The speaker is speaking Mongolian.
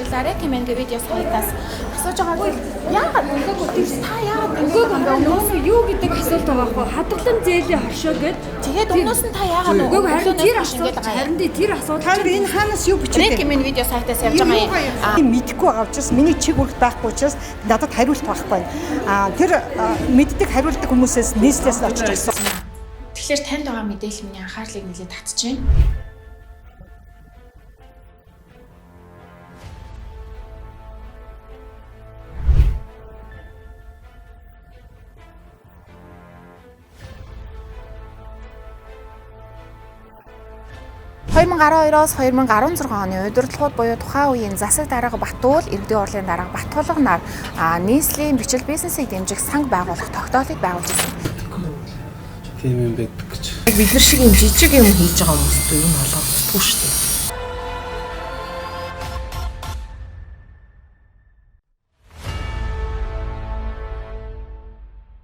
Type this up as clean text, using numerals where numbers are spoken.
ажиллаа Recommend видео сайтаас асууж байгаа зүйл яагаад өгөөгүй тэр та яагаад ингэж байгаа юм бэ? Өмнөөс нь юу гэдэг асуулт байгаа байхгүй хадгалан зээлийн хоршоо гэд Тэгээд өмнөөс нь та яагаад үгүй харин тэр ингэж асуулт байгаа юм? харин тэр асуудал Та нар энэ хаанаас юу бичээд Recommend видео сайтаас явж байгаа юм. юм. Мэдэхгүй байгаа учраас миний чиг үүрэг байхгүй учраас надад хариулт байхгүй. Аа тэр мэддэг хариулдаг хүмүүсээс нийслээс нь очиж асуу. Тэгэхээр танд байгаа мэдээлэл миний анхаарлыг нэлээд татчихэв. ...2012-оос 2016 оны удирдлагууд буюу тухайн үеийн засаг дарга Батуул, Иргэдийн хурлын дарга Батхулга нар нийслэлийн бичил бизнесийг дэмжих санг байгуулах тогтоолыг байгуулж ирсэн. Тийм юм байдаг гэж. Яг бид нар шиг юм жижиг юм хийж байгаа хүмүүст юм олгогддоггүй шүү дээ.